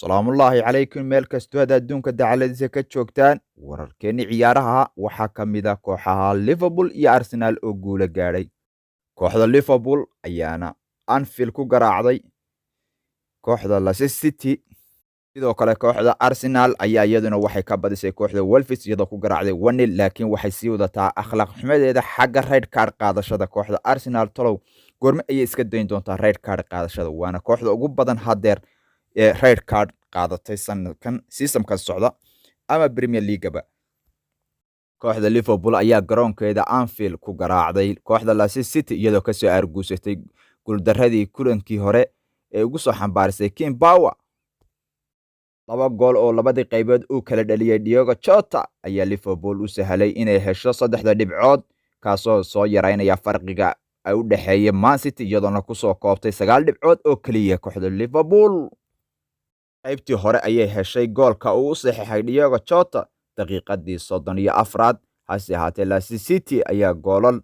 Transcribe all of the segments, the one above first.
Salaamullaahi calaykum, meel kastoo aad adduunka dacaladiisa ka joogtaan. Wararkeenni ciyaaraha waxaa ka mid ah kooxaha Liverpool iyo Arsenal oo guulo gaadhay. Kooxda Liverpool ayaana Anfield ku garaacday kooxda Leicester City. Sidoo kale kooxda Arsenal ayaa iyaduna waxay ka badisay kooxda Wolves, iyadoo ku garaacday 1-0, laakiin waxay sii wadataa akhlaaq xumadeeda xagga red card qaadashada. Kooxda Arsenal tolow goorme ayay iska dayn doontaa red card qaadashada? Waana kooxda ugu badan haddeer ee red card qaadatay sanadkan, seasonkan socda ama Premier Leagueba. Kooxda Liverpool ayaa garoonkeeda Anfield ku garaacday kooxda Leicester City, iyadoo kasoo aarguusatay guuldaradii kulankii hore ee ugu soo xambaarisay King Power. Laba gool oo labadii qaybood uu kala dhaliyey Diogo Jota ayaa Liverpool u sahlay inay hesho saddexda dhibcood, kaasoo soo yaraynaya farqiga ay u dhexeeya Man City, iyadoona kusoo koobtay 9 dhibcood oo keliya. Kooxda Liverpool qaybtii hore ayay heshay goolka uu u saxiixay Diogo Jota daqiiqadii 34aad. Hase ahaatee Leicester City ayaa goolal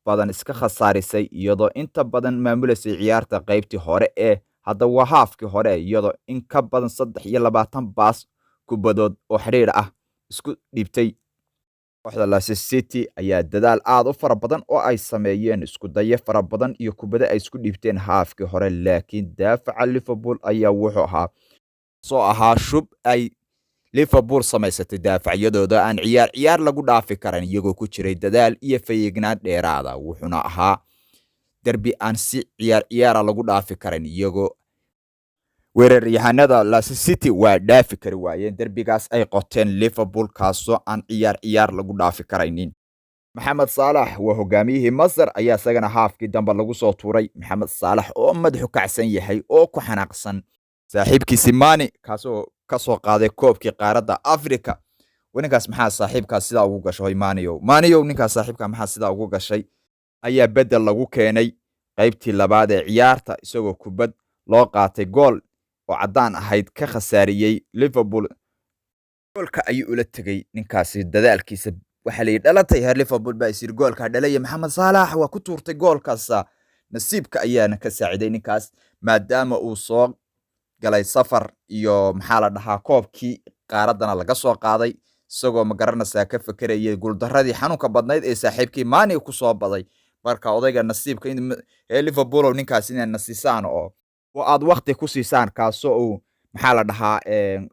badan iska khasaarisay, iyadoo inta badan maamulasay ciyaarta qaybtii hore ee hadda waa haafkii hore, iyadoo in ka badan 23 baas kubadood oo xidhiidh ah isku dhiibtay. Kooxda Leicester City ayaa dadaal aad u fara badan oo ay sameeyeen, isku dayo fara badan iyo kubado ay isku dhiibteen haafkii hore, laakiin daafaca Liverpool ayaa wuxuu ahaa soo ahaa shub ay Liverpool samaysatay daafacyadooda aan ciyaar ciyaar lagu dhaafi karan, iyagoo ku jiray dadaal iyo feejignaan dheeraada. Wuxuuna ahaa derbi aan si ciyaar ciyaara lagu dhaafi karan, iyagoo weeraryahanada Leicester City waa dhaafi kari waayeen derbigaas ay qoteen Liverpool, kaasoo aan ciyaar ciyaar lagu dhaafi karaynin. Maxamed Saalax waa hogaamiyihii Masar ayaa isagana haafkii dambe lagu soo tuuray. Maxamed Saalax oo madaxu kacsan yahay oo ku xanaaqsan saaxiibkiisi Mane, kaasoo ka soo qaaday koobkii qaaradda Africa. Ninkaas maxaa saaxiibkaas sidaa ugu gashay? Maneyow, Maneyow, ninkaas saaxiibka maxaa sidaa ugu gashay? Ayaa bedel lagu keenay qaybtii labaad ee ciyaarta, isagoo kubad loo qaatay gool oo caddaan ahayd ka khasaariyey Liverpool. Goolka ayuu ula tegey ninkaasi dadaalkiisa. Waxaa la yidhi dhalatay heer Liverpool baa isiri goolkaa dhalaya. Maxamed Saalax waa ku tuurtay goolkaasa, nasiibka ayaana ka saaciday ninkaas, maadaama uu soo galay safar iyo, maxaa la dhahaa, koobkii qaaraddana laga soo qaaday, isagoo, ma garanaysaa, ka fekerayay guuldaradii xanuunka badnayd ee saaxiibkii Mane ku soo baday. Marka odayga nasiibka ee Liverpool, ninkaas inaad nasisaan oo aad wakti ku siisaan, kaasoo uu, maxaa la dhahaa,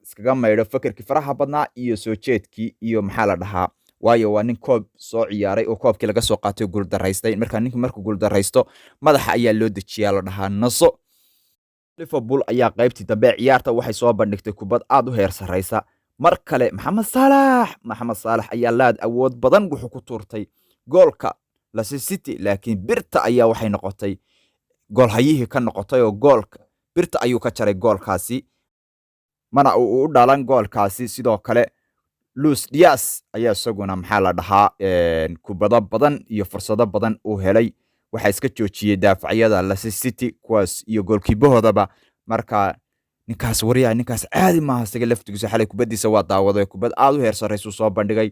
iskaga maydho fekerkii faraha badnaa iyo soo jeedkii iyo, maxaa la dhahaa, waayo waa nin koob soo ciyaaray oo koobkii laga soo qaatay oo guuldaraystay. Marka ninku markuu guuldaraysto, madaxa ayaa loo dejiyaa, la dhahaa naso. Liverpool ayaa qaybtii dambe ciyaarta waxay soo bandhigtay kubad aad u heer sarreysa. Mar kale Maxamed Saalax, Maxamed Saalax ayaa laad awood badan wuxuu ku tuurtay goolka Leicester City, laakiin birta ayaa waxay noqotay goolhayihii ka noqotay oo goolka birta ayuu ka jaray goolkaasi, mana uu u dhalan goolkaasi. Sidoo kale Luis Diaz ayaa isaguna, maxaa la dhahaa, kubado badan iyo fursado badan uu helay waxaa iska joojiyey daafacyada Leicester City kuwaas iyo goolkiibahoodaba. Marka ninkaas waryaa, ninkaas caadi maaha. Isaga laftigiisa xalay kubaddiisa waa daawaday, kubad aad u heer sarreysuu soo bandhigay.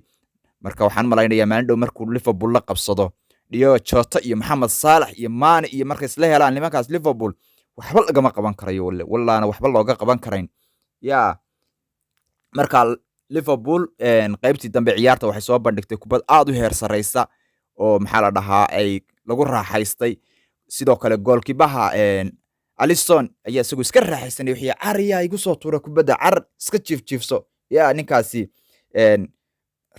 Marka waxaan malaynayaa maalin dhow markuu Liverpool la qabsado Diogo Jota iyo Maxamed Saalax iyo Mane iyo markay isla helaan nimankaas, Liverpool waxba lagama qaban karayo, walle wallaana waxba looga qaban karayn ya. Marka Liverpool qaybtii dambe ciyaarta waxay soo bandhigtay kubad aad u heer sarreysa oo, maxaa la dhahaa, ay lagu raaxaystay. Sidoo kale goolkiibaha Alisson ayaa isagu iska raaxaysanay, wixii car yaa igu soo tuura kubadda, car iska jiifjiifso yaa. Ninkaasi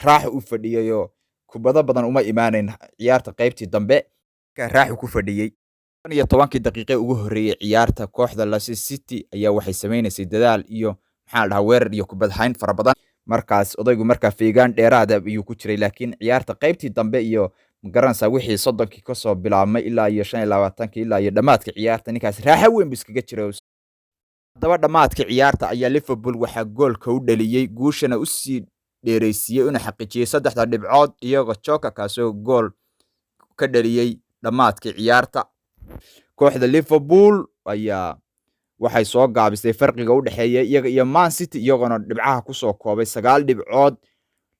raaxo u fadhiyayoo kubado badan uma imaanayn ciyaarta qaybtii dambe, raaxu ku fadhiyey. 15kii daqiiqe ugu horreeyey ciyaarta, kooxda Leicester City ayaa waxay sameynaysay dadaal iyo, maxaa la dhahaa, weerar iyo kubad hayn fara badan. Markaas odaygu markaa feegaan dheeraada ayuu ku jiray, laakiin ciyaarta qaybtii dambe iyo, magaranaysaa, wixii 30kii kasoo bilaabmay ilaa iyo 25kii ilaa iyo dhammaadka ciyaarta, ninkaas raaxo weyn bu iskaga jiray. Haddaba dhammaadka ciyaarta ayaa Liverpool waxaa goolka u dhaliyey, guushana usii dheereysiiyey, una xaqiijiyey saddexda dhibcood iyagoo Jota, kaasoo gool ka dhaliyey dhammaadkii ciyaarta. Kooxda Liverpool ayaa waxay soo gaabisay farqiga u dhexeeya iyaga iyo Man City, iyagoona dhibcaha kusoo koobay 9 dhibcood.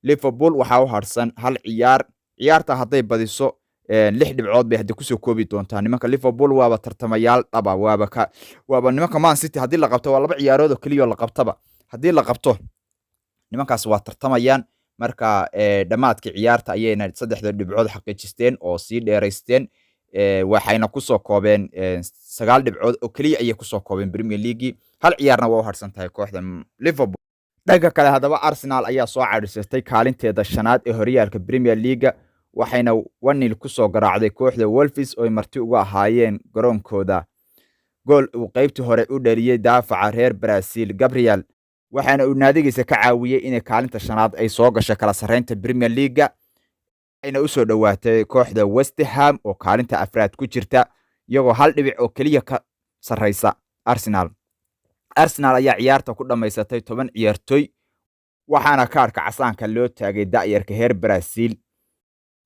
Liverpool waxaa u harsan hal ciyaar. Ciyaarta hadday badiso, Lix dhibcood bay hadda kusoo koobi doontaa. Nimanka Liverpool waaba tartamayaal dhaba, waaba ka waaba nimanka Man City. Haddii la qabto, waa laba ciyaarood oo keliya la qabtaba. Haddii la qabto, nimankaas waa tartamayaan. Marka dhammaadkii ciyaarta ayayna saddexda dhibcood xaqiijisteen oo sii dheeraysteen, waxayna kusoo koobeen sagaal dhibcood oo keliya ayay kusoo koobeen Premier League. Hal ciyaarna waa u harsan tahay kooxda Liverpool. Dhanka kale haddaba, Arsenal ayaa soo cadhisatay kaalinteeda shanaad ee horyaalka Premier League, waxayna 1-0 kusoo garaacday kooxda Wolves oo ay marti uga ahaayeen garoonkooda. Gool uu qaybtii hore u dhaliyey daafaca reer Brazil Gabriel, waxaana uu naadigiisa ka caawiyey inay kaalinta shanaad ay soo gasho kala sarreynta Premier League, ayna usoo dhowaatay kooxda West Ham oo kaalinta afraad ku jirta, iyagoo hal dhibic oo keliya ka sarreysa Arsenal. Arsenal ayaa ciyaarta ku dhammaysatay 10 ciyaartoy, waxaana kaarka casaanka loo taagay da'yarka reer Brazil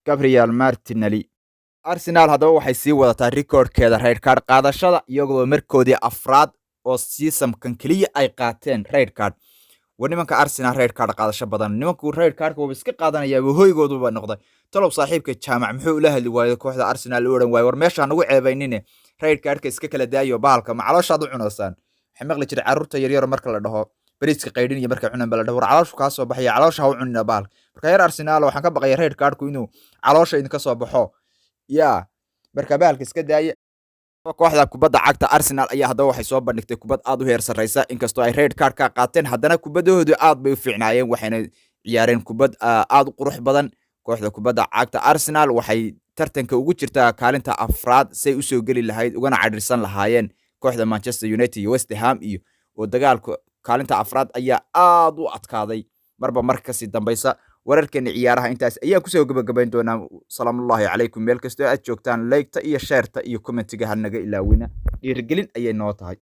Gabriel Martinelli. Arsenal haddaba waxay sii wadataa rikoodhkeeda red card qaadashada, iyagoo markoodii afraad oo seasonkan keliya ay qaateen red card. War nimanka Arsenal red card qaadasho badan, nimanku red cardka waba iska qaadanaya, hoygooduba noqday. Talow saaxiibka Jaamac muxuu ula hadli waayey kooxda Arsenal, u odhan waaye, "War meeshaa nagu ceebaynine, red cardka iska kala daayo, bahalka ma calooshaad u cunaysaan?" Waxay maqli jiray carruurta yaryaro marka la dhaho bariiska qaydhin iyo markay cunaan ba la dhaho, "War calooshu kaa soo baxaya, caloosha ha u cunina bahalka." Marka reer Arsenal, waxaan ka baqaya red cardku inuu caloosha idinka soo baxo yaa. Marka bahalka iska daaya. Kooxda kubadda cagta Arsenal ayaa haddaba waxay soo bandhigtay kubad aad u heer sarreysa. Inkastoo ay red card ka qaateen, haddana kubadahoodu aad bay u fiicnaayeen, waxayna ciyaareen kubad aad u qurux badan. Kooxda kubadda cagta Arsenal waxay tartanka ugu jirtaa kaalinta afraad, say usoo geli lahayd ugana cadhirsan lahaayeen kooxda Manchester United iyo West Ham, iyo oo dagaalka kaalinta afraad ayaa aad u adkaaday marba marka kasii dambaysa. Wararkeena ciyaaraha intaas ayaan kusoo gabagabayn doonaa. Salaamullaahi calaykum meel kastoo aad joogtaan. Liketa iyo shareta iyo commentiga ha naga ilaawina, dhiirigelin ayay noo tahay.